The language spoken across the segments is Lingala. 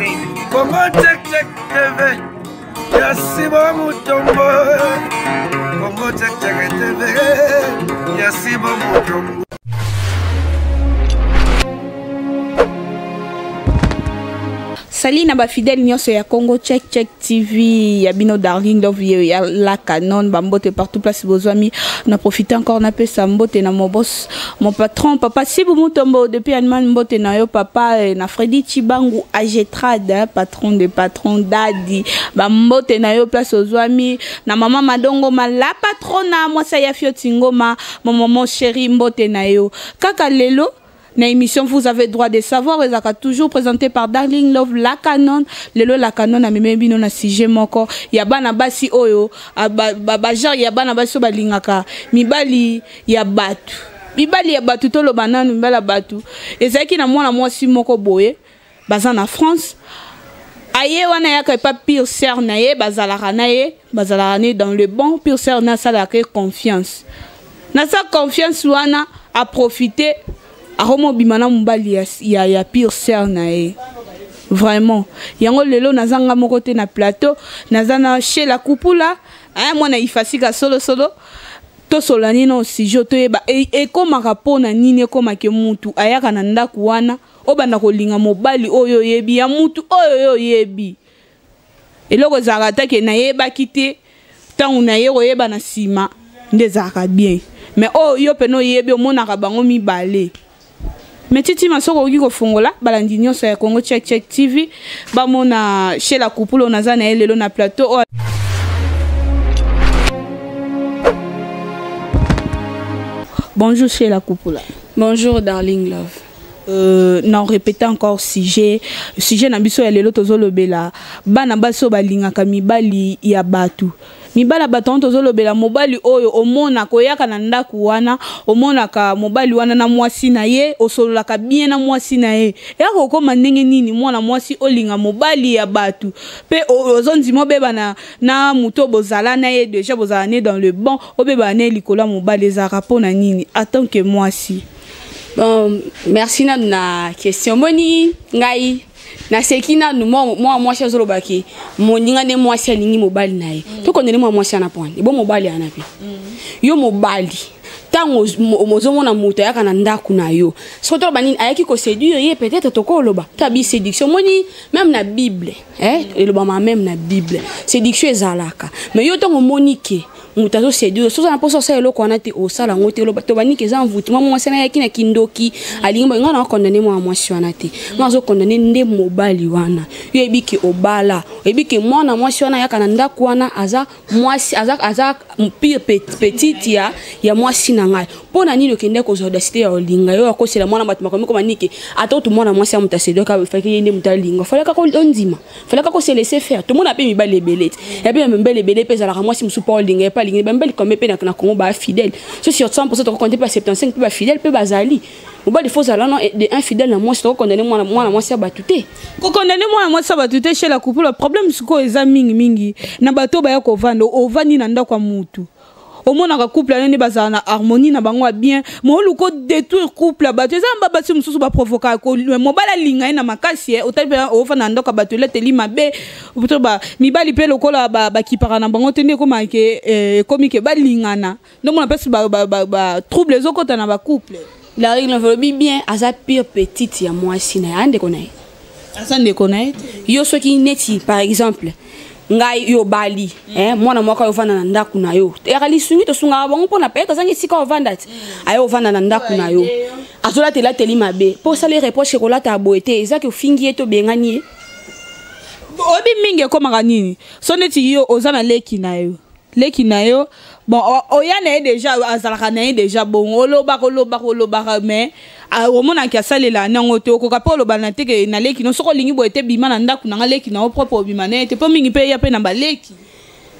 Congo Check Check TV ya Sibo Mutombo. Congo Check Check TV ya Sibo Mutombo. Sali na bafidèle nyonso ya Congo Check Check TV, ya bino Darling Love ya la Canon, bambote partout place bozwami. Na profite encore napesa mbote na mon boss, mon patron papa Sibu Mutombo depuis Allemagne, mbote na yo papa, na Freddy Chibangu Agetrad, hein, patron de patron daddy, bambote na yo place ozwami, na mama Madongo ma la patrona mwasa ya Fioti Ngoma, mon maman chérie, mbote na yo. Kaka lelo na émission vous avez droit de savoir, ezalaka toujours présenté par Darling Love la Canon. Lelo la Canon amemi bino na sujet moko ya bana basi oyo, a, ba, ba, ba genre ya bana basi oyo balingaka mibali ya batu, mibali ya batu, toloba nanu mibali ya batu. Ezalaki na mwana mwasi moko boye baza na France, aye wana yaka epa pire sœur na ye, bazalaka na ye, bazalaka ne dans le bon. Pire sœur na asalaka ye confiance, na sa confiance wana a profiter, akomobima na mobali ya pire sœur na ye. Vraiment yango lelo naza nga moko te na plateau, naza na chez la Kupula, hein, mwana ifasika solo solo. Tosola nini na sujet, toyeba ekomaka mpona nini ekomake mutu ayaka na ndako wana obanda kolinga mobali oyo oyebi ya mutu oyo yo oyebi. Eloko ezalaka te ke nayebaki te, ntango naye koyeba na nsima nde ezalaka bien, mais oyo yo pene oyebi, omonaka bango mibale. Mais Titima, soki okoki kofongola balandi nyonso ya Congo Check Check TV bamona chez la Kupula oyo naza na ye lelo na plateau oyo. Bonjour chez la Kupula. Bonjour Darling Love. Na répéter encore sujet na biso ya lelo, tozolobela bana basi oyo balingaka mibali ya bato. Mibali ya bato wana tozolobela, mobali oyo omonaka oyaka na ndako wana, omonaka mobali wana na mwasi na ye, osololaka bien na mwasi na ye. Eyaka kokóma ndenge nini mwana mwasi olinga mobali ya bato mpe ozondima obeba na moto bozala na ye déjà, bozala ne dans le bon, obeba na ye likolo ya mobali? Ezalaka mpona nini en tant que mwasi? Bon, merci nanu na question. Moni ngai naseki nanu mwa mwasi azolobaki moninga nde mwasi alingi mobali na ye. Tokondele mwa mwasi ana pwani ebo mobali ana mpe yo mobali, ntango ozomona moto ayaka na ndako na yo, soki toloba nini, ayaki koséduire ye, peut-être tokoloba tabi séduction. Moni même na Bible, eh, elobama même na Bible, séduction ezalaka. Mais yo ntango omoni ke moto azoséduire, soza na mposa osala eloko wana te, osala yango te. Oloba tobaniki eza envoûtement, mwasi wana ayaki na kindoki, alingi boye. Ngai na okondane mwana mwasi wana te, ngai azokondane nde mobali wana. Yo oyebi ke obala, oyebi ke mwana mwasi wana ayaka na ndako wana aza mwasi, aza pire petite ya mwasi na ngai. Mpo na nini okende kozwa audacité ya olinga yo akosela mwana bato makomi koma nike? Ata otu mwana mwasi ya moto aséduire, faki ye nde moto alinga, falaka ondima, falaka kose laisser faire. Tomona mpe mibali ebele te, ya mpe mibali ebele mpe ezalaka mwasi mosusu mpo olinga ye mpe alingi. Bamibali kombe mpe na Congo bafidèle, so sur 100 tokokonte mpe ba 75 mpe bafidèle mpe bazali. Mobali fo ozala no de infidèle na mwasi, tokokondane mwana mwasi ya bato te. Kokondane mwana mwasi ya bato te. Chez la Kupula, problème sikoyo eza mingimingi na bato oyo baya kovanda. Ovandi na ndako ya mutu, omonaka couple wana nde bazala na harmonie na bango ya bien, ma oluka odétruire couple ya bato. Eza na babasi mosusu baprovokaka mobali alinga ye na makasi. Otali mpe ofanda na ndako ya bato, elateli mabe to mibali mpe lokola bakipaka na bango te, nde ekomaka ke ekomi ke balingana, ndomona mpesi batrouble ezokɔta na bacouple. La règle olobi bien, aza pire petite ya mwasi na ye, aya ndeko na ye. Aza ndeko na ye te. Yo soki neti par exemple ngai yo bali, eh, mwana moko ayo ovanda na ndako na yo, eyaka lisungi, tosungaka bango mpona peut-être azangi esika ovanda ti aye ovanda na ndako na yo, azolatela teli mabe, mpo osali reproche kolata boye te, ezaki ofingi ye to obengani ye. Oyebi mingi ekomaka nini? So neti yo oza na leki na yo, leki na yo, bon, oya na ye déjà, azalaka na ye déjà bongo, olobaka, olobaka, olobaka, mais omonaki asalela nango te. Okoka mpe oloba na te ke na leki no, soki olingi boye te, bima na ndako nanga. Leki na yo propre, obima na ye te, mpo mingi mpe eya mpe na baleki.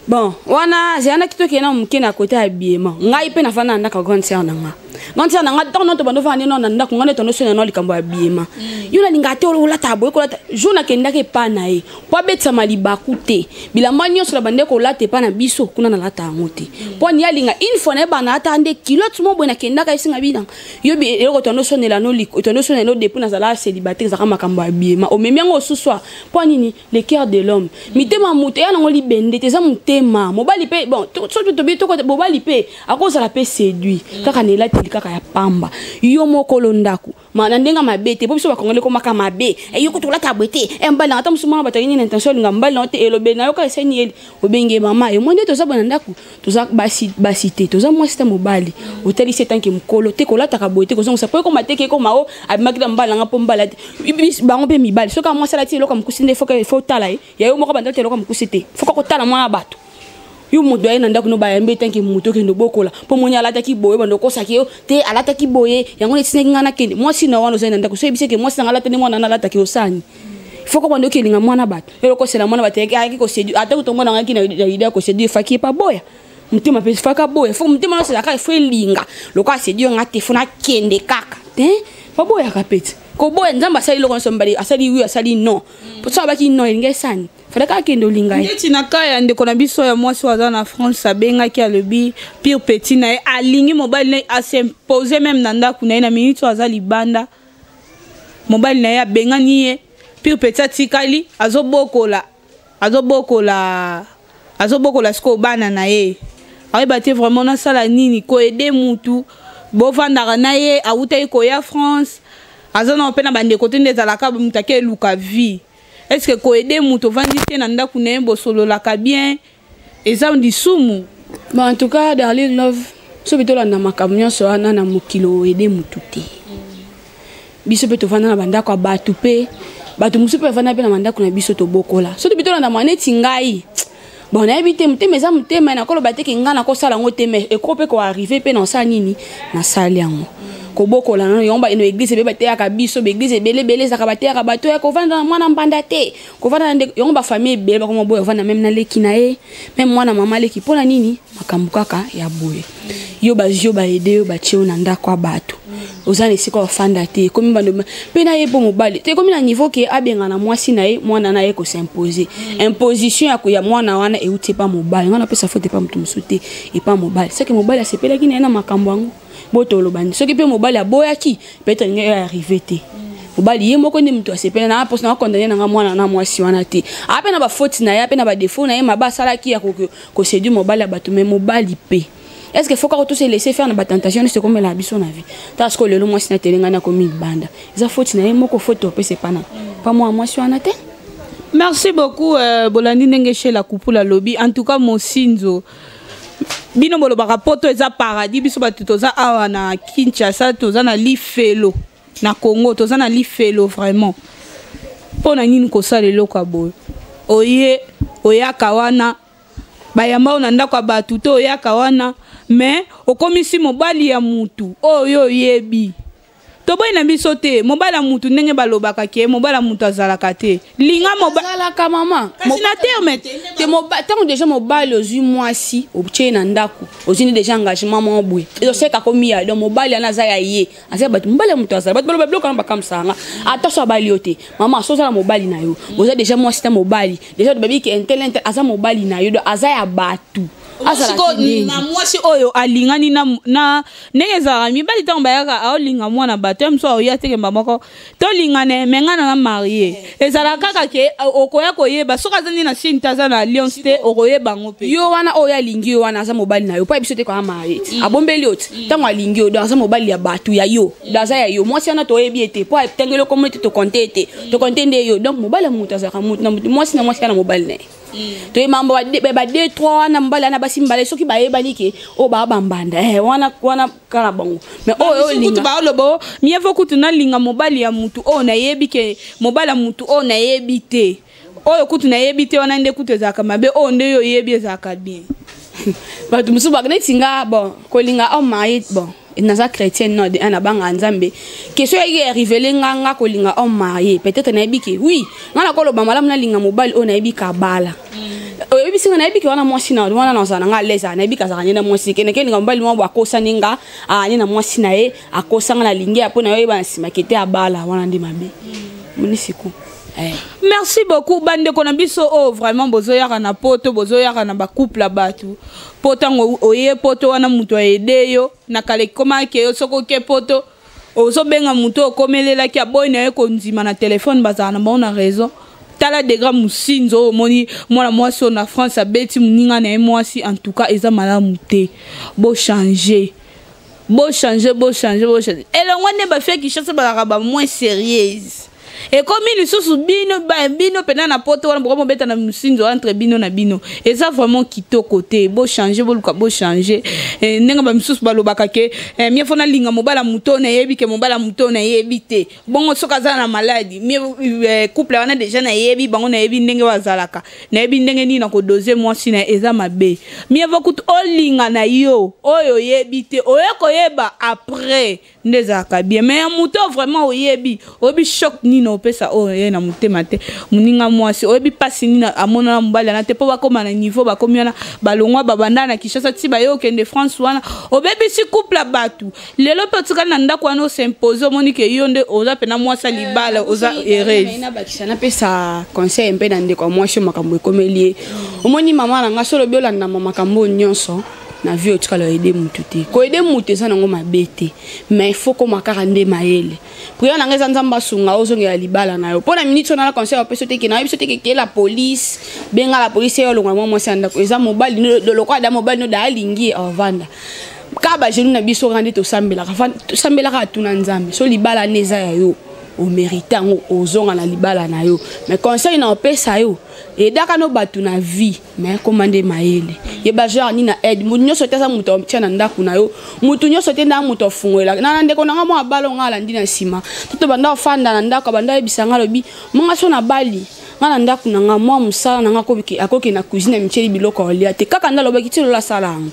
Bon, wana zeyana kitoko na moke na côté habillement. Ngai pe na fana ndako grande sœur na nga. Grande sœur na nga ntango to bando fana na ndako nga to no na likambo ya habillement. Yo na linga te olata boye kolata jour na kendaki epa na ye. Po abetisa libaku te. Bilamba nyonso na bande kolata epa na biso kuna na lata yango te. Po ni alinga une fois na bana ata nde culotte mo boye na kendaka esinga bina. Yo bi eloko to no sonela no liko to no sonela no depuis nazala célibataire ezaka makambo ya habillement. Omemi yango susu po nini? Le cœur de l'homme, mitema moto eya nango libende te, eza motema. Mobali mpe, bon, soki tobi tokota, mobali mpe akozala mpe séduit kaka na elateli kaka ya pamba. Yo mokolo ndako ma na ndenge mabe te, po biso bakongoli komaka mabe. Yo kutu kolata boye te. Mobali nanga ata mosu mwana bato ayini na intention olinga mobali na yo te, elobeli na yo kaka eseni yeli obenge mama yo mo nde toza boye na ndako, toza basi basi te, toza mwasi te mobali. Otalisi etanke mokolo te, kolataka boye te, kozongisa po ekoma te ke ekoma o abimaki na mobali nanga mpo mobali ate bango mpe mibali. Soki mwasi alati eloko ya mokusi nde fo tala ye ya yo moko banda eloko ya mokusi te, fo kaka otala mwana bato. Yo moto aye na ndako no bayambi etanke moto okende obokola mpo moni alataki boye, bando okosaki yo te, alataki boye yango netinaki ngai nakende. Mwasi na wana ozali na ndako, so oyebisi eke mwasi nanga alata nde mwana na alataki osani, fo kaka bando okelinga mwana bato, elokosela mwana bato ayaki koséduire. Ata kutomona ngaki na idée ya koséduire, faki ye pa boya motema mpe faka boya, fo motema nyonso ezalaka fo elinga lokola aséduire nga te, fo nakende kaka te. Baboyaka pe te, koboya Nzambe asali eloko nyonso mibale, asali oui, asali non. Po so abaki non, elingi esani fallait akende olinga ye. Neti na ka ya ndeko na biso ya mwasi oyo aza na France, abengaki, alobi pire petit na ye alingi mobali na ye, asimpose même na ndako na ye. Na minute oyo aza libanda, mobali na ye abengani ye, pire petit atikali azobokola, azobokola, azobokola sikoyo bana na ye. Ayeba te vraiment nasala nini koaider mutu bovandaka na ye. Awutaki koya France, aza na mpe na bandeko te, nde ezalaka moto ake eluka vie. Est ce que koaider moto ovandi te na ndako na ye, bosololaka bien, eza lisumu? Bon, en tout cas, Darling Love, soki tolanda makambo nyonso wana na mokili, oaider motu te. Biso mpe tovanda na bandako ya bato, mpe bato mosusu mpe bavanda mpe na bandako na biso, tobokola. Soki tobi tolanda mwa neti ngai, bon, nayebi te, motema eza motema, nakoloba te ke ngai nakosala yango te, mais eko mpe koarriver mpe nasala nini, nasali yango. Kobokola nano yango na église ebele bateyaka biso, baéglise ebele ebele ezalaka, bateyaka bato ya kovanda na mwana mbanda te, kovanda na ndeko yango. Bafamille ebele bakoma boye, ovanda même na leki na ye, même mwana mama leki. Mpo na nini? Makambo kaka ya boye. Yo bazwi yo, baaider yo, batie yo na ndako ya bato, oza na esika ofanda te. Ekomi bando mpe na ye mpo mobali te, ekomi na niveau ke abengana mwasi na ye, mwana na ye kos'imposer. Imposition ya mwana wana euti epa mobali. Ngai napesa faute epa moto mosusu te, epa mobali. Soki mobali asepelaki na ye na makambo yango, bo tolobani. Soki mpe mobali aboyaki, peut-être ndenge oyo arrive te. Mobali ye moko nde moto asepela na mposa na condamner nanga mwana na mwasi wana te. Ape na bafaute na ye, ape na badéfaut na ye mabe asalaki ya koséduire mobali ya bato. Mais mobali mpe, est ce que faut kaka tose laisser faire na batentation nyonso ekomela biso na vie? Tala sikoyo lelo mwasi na tele ngai nakomi libanda, eza faute na ye moko, faute opesa epa na pa mwana mwasi wana te. Merci beaucoup. Bolandi ndenge Shela Kupula alobi. En tout cas, mosinzo bino bolobaka poto eza paradis, biso bato toza awa na Kinshasa toza na lifelo, na Congo toza na lifelo vraiment. Mpo na nini kosala eloko ya boye? Oye oyaka wana, bayamba oyo na ndako ya bato te, oyaka wana mais okomisi mobali ya mutu oyo oyebi. Toboyi na biso te, mobali ya mutu, ndenge balobaka ke mobali ya mutu azalaka te, linga azalaka mama. Kasi na terme te. Te, ntango déjà mobali ozwi mwasi, otie na ndako, ozwi nde déjà engagement moko boye, ezoseka komi ya donc mobali wana aza ya ye, aza ya bato. Mobali ya moto azala, bato baloba biloko wana bakamisaka nga. Ata so abali yo te, mama, so ozala mobali na yo, oza déjà mwasi ta mobali, déjà babi ke intel intel aza mobali na yo, donc aza ya bato. Na mwasi oyo alingani na ndenge ezalaka, mibali ntango bayaka aolinga mwana bato ya mosu, aoya tekemba moko tolingane, me ngai nanga marie, ezalaka kaka ke okoya koyeba soki aza nde na chine te, aza na alliance te, okoyeba yango mpe. Yo wana oyo alingi yo wana aza mobali na yo, mpo biso te koya marie te, abombeli yo te. Ntango alingi yo, donc aza mobali ya bato ya yo, donc aza ya yo. Mwasi wana toyebi ye te, mpo atengeli okomo te, tokonte te, tokonte nde yo. Donc mobali ya moto azalaka moto na moto, mwasi na mwasi na mobali na ye. Toyeba ba deux trois wana, mobali wana basi mibale, soki bayebani ke oyo baa bambanda, wana wana kaka bango, mais oyo olinga baoloba mieux vaut kutu nalinga mobali ya mutu oyo nayebi ke mobali ya mutu oyo nayebi te. Oyo kutu nayebi te wana nde kutu ezalaka mabe, oyo nde oyo oyebi ezalaka bien. Bato mosusu baka neti nga, bon, kolinga homme marié, bon, naza chrétienne, non, de un nabanga Nzambe. Question eyaki arrivele nga, nga kolinga homme marié, peut-être nayebi ke oui, nga nakoloba malamu nalinga mobali oyo nayebi kabala. Oyebi. Oyebisi nga, nayebi ke wana mwasi na wana nazala na nga à l'aise, nayebi ke azalaka nde na mwasi. Kende kelinga mobali moko akosani nga, ane na mwasi na ye, akosanga na lingi ya mpo na yo, oyeba na nsima kete abala wana nde mabe. Moni siko. Merci beaucoup, bandeko na biso oyo vraiment bozoyaka na poto, bozoyaka na bacouple ya bato. Po ntango oye poto wana, moto aede yo na kala, ekomaki yo soki oke poto, ozobenga moto okomelelaki, aboyi na ye kondima na telefone. Bazala na bango na raison. Tala degré mosinzo oyo omoni mwana mwasi oyo na France abeti moninga na ye mwasi. En tout cas, eza malamu te. Bochange, bochange, bochange, bochange. Elongo nde bafia Kinshasa bazalaka bamoins sérieuse. Ekomi lisusu bino bino mpena na poto wana, bokomi obeta na mosinzo entre bino na bino. Eza vraiment kitoko te. Bochange, boluka bochange. Ndenge bamisusu balobaka ke mieux faut nalinga mobala moto oyo nayebi ke mobala moto oyo nayebi te. Bongo soki aza na maladi, mieux couple wana déjà nayebi bango, nayebi ndenge bazalaka, nayebi ndenge nini na kodose mwasi na ye. Eza mabe. Mieux vaut kutu olinga na yo oyo oyebi te, oye koyeba après nde ezalaka bien. Mais ya moto oyo vraiment oyebi, oyebi choc nini opesa oyo ye na motema te. Moninga mwasi, oyebi mpasi nini amonana mobali ana te mpo bakóma na niveau bakomi wana. Balongwa, babanda na Kinshasa ti baye okende France wana, obebisi couple ya bato. Lelo mpe otikali na ndako wana, osimpose, omoni ke yo nde oza mpena mwasi ya libala, oza heureuse. Nabakisa, napesa conseil mpe na ndeko ya mwasi oyo makambo ekomeli ye. Omoni, mama na nga, so olobi olandama makambo oyo nyonso na vie, otikala oaider mutu te. Koaider mutu eza nango mabe te, mais faut koma kaka nde mayele. Prière na ngai eza Nzambe asunga ozongela libala na yo. Mpo na minute wana, na conseil apesi yo te ke nayebi so te ke kela police, benga la police ye olongola mwa mwasi ya ndako. Eza mobali lokola da mobali no da alingi ye, avanda kaka bagenoux na biso kaka nde tosambelaka, tosambelaka, atuna Nzambe. So libala nde eza ya yo, omérite yango, ozonga na libala na yo. Mais conseil na opesa yo, edaka no bato na vie, mais koma nde mayele, yeba genre nini na aide. Motu nyonso te aza moto atia na ndako na yo, motu nyonso te nda moto afungolela na ndeko na nga mwa abala nga alandi na nsima. Toto banda ofanda na ndako, banda oyebisa nga, alobi monga so nabali nga na ndako na nga, mwa mosala na nga akokende na cuisine, amitieli biloko olia te. Kaka nde alobaki ti lelo asala yango,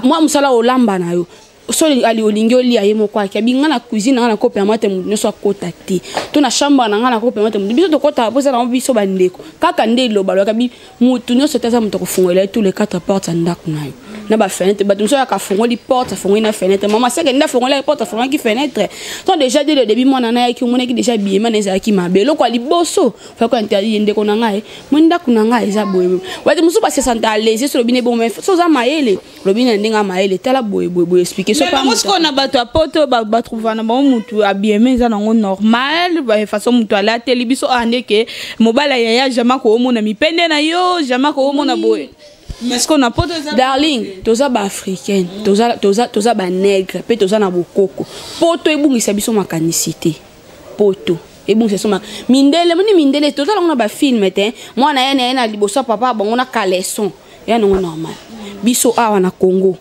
mwa mosala olamba na yo, so ali olingi olia, ye moko aki abi nga na cuisine na nga nakopermettre motu nyonso akota te, to na chambre na nga nakopermettre motu. Biso tokotaka mpo eza nango biso bandeko. Kaka nde eloba alobaka bi motu nyonso te aza moto akofungolela ye tous les quatre porte ya ndako na yo na bafenêtre. Bato mosusu ayaka, afongoli porte, afongoli na fenêtre. Mama seke nde afongolaki porte, afongolaki fenêtre. To déjà dès le début mwana na yaki, omonaki déjà biyema na ezalaki mabe. Eloko ya liboso fako interdit ye. Ndeko na ngai, mo ndako na ngai eza boye. Bato mosusu base sentir à l'aise so lobi ne bongo, mais so oza mayele, lobi na ndenge ya mayele, tala boye boye boye, explique so. Bango sikoyo na bato ya poto batrouva na bango mutu abieme, eza nango normal. Façon mutu alateli biso awa nde ke mobali ya yaya jamais koomona mipende na yo, jamais koomona boye. Mais sikoyo na poto eza Darling, toza baafricaine, toza banègre mpe toza na bokoko. Poto ebungisa biso makanisi te. Poto ebungisa biso mindele. Moni mindele, tozala ngo na bafilm te, mwana ye na ye na liboso ya papa bango na caleçon, ya nango normal. Biso awa na Congo,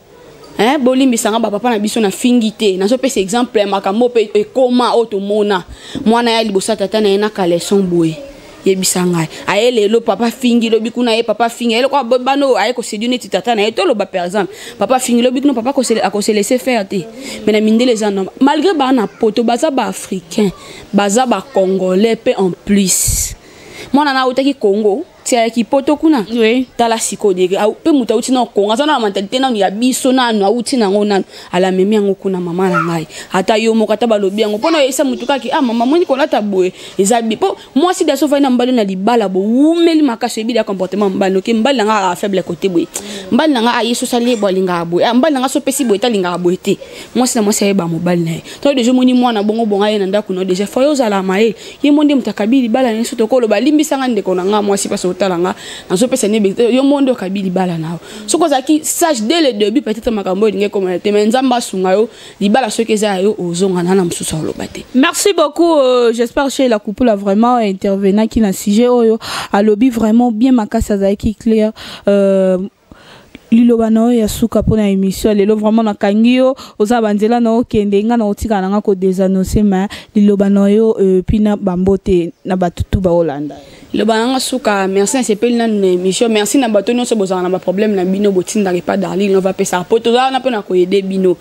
eh, bolimbisanga bapapa na biso, na fingi te, nazopesa exemple ya makambo mpe ekoma oyo tomona. Mwana ya liboso ya tata na ye na caleçon boye, yebisa ngai, aye lelo papa fingi, lobi kuna ye papa fingi, aye lokola bana oyo aye koséduire neti tata na ye. Toloba par exemple papa fingi, lobi kuna papa akose laisser faire te. Mais na mindele eza normal, malgré baa na poto, baza baafricain, baza bacongolais mpe. En plus mwana na autaki Congo ti ayaki poto kuna. Tala sikoyo degré mpe moto auti na Kongo aza na mentalité nanu ya biso, nanu auti nango, nanu alamemi yango kuna. Mama na ngai, ata yo moko, ata balobi yango mpona oyebisa motu kaka, ah mama, moni kolata boye eza bi mpo mwasi da so ofandi na mobali na libala, bowumeli makasi, oyebi ya comportement mobali. Oke, mobali na nga a faible côté boye, mobali na nga aye so osali ye boye alingaka boye, mobali na nga so opesi boye te alingaka boye te. Mwasi na mwasi ayeba mobali na ye. To déjà omoni mwana bongo bongo aye na ndako na yo, déjà foye ozala mayele. Ye mo nde moto akabi libala na ye. So tokoloba, limbisanga ndeko na nga mwasi, mpasi otala nga nazopesa nde yo mo nde okabi libala na yo. Soki ozalaki sage dès le début, peut-être makambo oyo elingi ekomana te. Mais Nzambe asunga yo, libala soki eza ya yo, ozonga na mosusu aloba te. Merci beaucoup. J'espère Sheila Kupula vraiment intervenaki na sujet oyo, alobi vraiment bien makasi, azalaki clair. Liloba na oyo ya suka mpona émission lelo, vraiment nakangi yo, oza banzela na okende, nga na otikala nanga kodésannonce, ma liloba na yo puis na bambote na bato tu baolanda. Liloba nanga suka, merci, nasepeli nanu na émission. Merci na bato nyonso bozala na baproblème na bino, botindaka epa Darling, no bapesaka po toza wana mpe na koaider bino.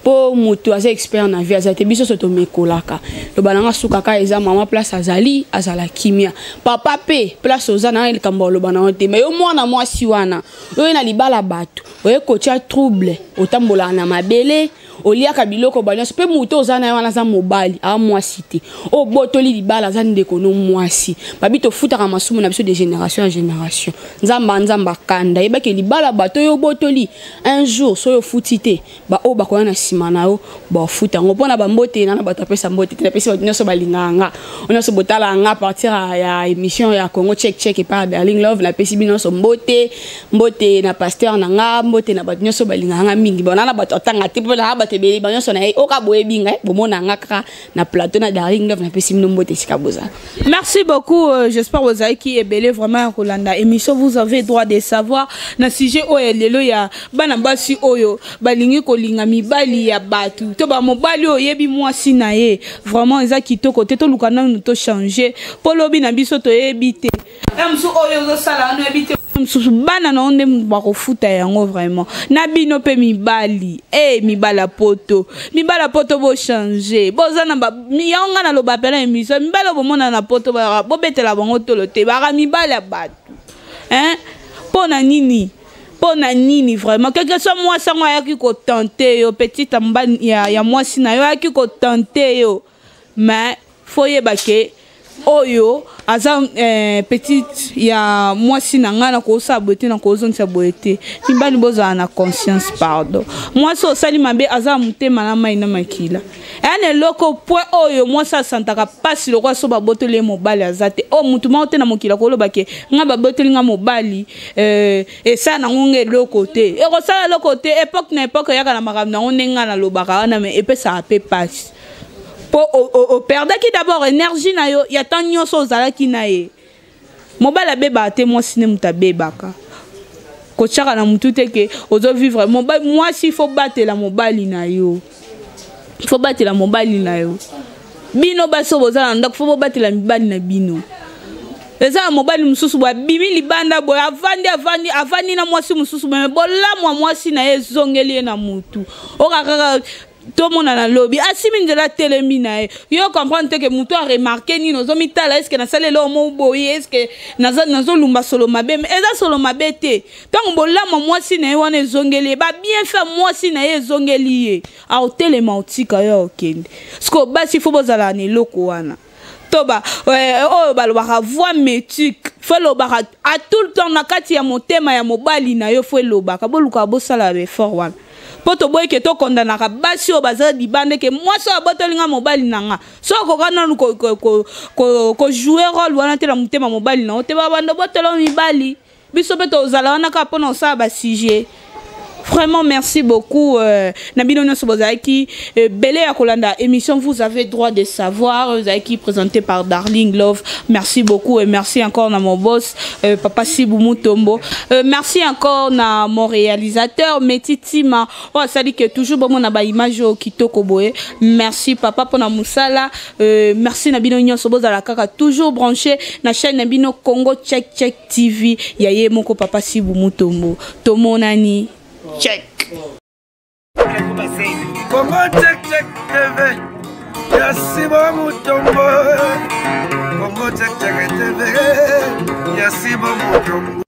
Mpo moto aza expert na vie aza te, biso so tomekolaka. Loba nanga suka kaka eza mama place azali, azala kimia. Papa mpe place oza na likambo aloba na yo te, mais yo mwana mwasi wana oyo na libala bato oye kotia trouble, otambolaka na mabele, oliaka biloko ba nyonso, mpe moto oza na ye wana aza mobali, aa mwasi te. Oyo botoli libala aza ndeko no mwasi. Babi tofutaka masumu na biso de génération en génération. Nzambe nzambe akanda, yebaki libala bato oyo obotoli un jour, soki ofuti te, baoyo bakoya na nsima na yo bafuta yango. Mpona bambote na bato apesa mbote te, napesi bato nyonso balingaka nga, oyo nyonso botalaka nga à partir ya émission ya Congo Check Check epa Darling Love. Napesi bino nyonso mbote, mbote na pasteur na nga, mbote na bato nyonso balingaka nga mingi. Bona na bato atanga te, mpo na bato ebele banyonso na ye oka boyebi ngai, bomona nga kaka na plateau na Darling Love. Napesi bino mbote esika bozala. Merci beaucoup. J'espère que vous avez qui est belé vraiment kolanda émission Vous avez droit de savoir na sujet oyo lelo ya bana basi oyo balingi kolinga mibali ya bato to ba mobali oyo oyebi mwasi na ye. Vraiment eza kitoko te. Toluka nanu tochange, mpo lobi na biso toyebi te. Ya mosusu oyo ozosala wana oyebi te, mosusu bana na yo nde bakofuta yango. Vraiment na bino mpe mibali e mibali ya poto, mibali ya poto, bochange. Boza na yango ngai naloba mpe na émission, mibali oyo bomona na poto, bobetela bango tolo te, baka mibali ya bato, hein? Mpo na nini? Mpo na nini? Vraiment, quelque soit mwasi yango ayaki kotenter yo, petite ya mwasi na yo ayaki kotenter yo, mais faut yeba ke oyo aza petite ya mwasi na ngai, nakosala boye te, nakozongisa boye te. Mibali, bozala na conscience, pardon. Mwasi osali mabe aza motema na mai na makila, eya na eloko point oyo mwasi asantaka mpasi lokola so babotoli ye mobali aza te. Oyo mutu moko te na mokili akoloba ke ngai babotoli nga mobali, esala nango nga eloko te. Ekosala eloko te. Époque na époque eyaka na makambo nango. Ndenge ngai nalobaka wana, mais epesaka mpe mpasi, mpo operdaki d'abord énergie na yo ya temps nyonso ozalaki na ye. Mobali abebaka te, mwasi nde moto abebaka. Kotiaka na motu te ke ozovivre mwasi. Faut batela mobali na yo, faut batela mobali na yo. Bino basi oyo boza na ndako, faut bobatela mibali na bino. Eza na mobali mosusu boye abimi libanda boye, avandi, avandi, avandi na mwasi mosusu boye, bolamwa mwasi na ye ezongeli ye na motu oka kaka tomona na lobi asimi nzela, atelemi na ye. Yo comprendre te ke motu aremarquer nini, ozomitala: est-ce nasali eloko moko boye? Est-ce nazolumba solo mabe? Mais eza solo mabe te. Ntango bolamwa mwasi na ye wana ezongeli ye, babienfait mwasi na ye ezongeli ye, aotelema, otika yo, akokende. Siko basi, faut bozala na eloko wana to ba oyo balobaka voix métique. Faut elobaka à tout le temps na kati ya motema ya mobali na yo. Faut elobaka. Bolukaka, bosala baeffort wana, mpo toboyi ke tokondanaka basi oyo baza libanda, ke mwasi oyo abotolinga mobali na nga. So okoka nanu kojouer rôle wana te na motema mobali na yo te, babanda botola mibali. Biso mpe tozala wana kaka mpona kosala basujet. Vraiment, merci beaucoup na bino nyonso bozalaki ebele ya kolanda émission Vous avez droit de savoir, ozalaki présenté par Darling Love. Merci beaucoup et merci encore na mon boss, papa Sibu Mutombo. Merci encore na mon réalisateur Meti Tima oyo asali ke toujours bomona baimage oyo kitoko boye. Merci papa mpona mosala. Merci na bino nyonso. Bozala kaka toujours branché na chaîne na bino Congo Check Check TV ya ye moko papa Sibu Mutombo. Tomonani, check. Congo Check Check TV ya Sibo Mutombo, Congo Check Check TV ya Sibo Mutombo.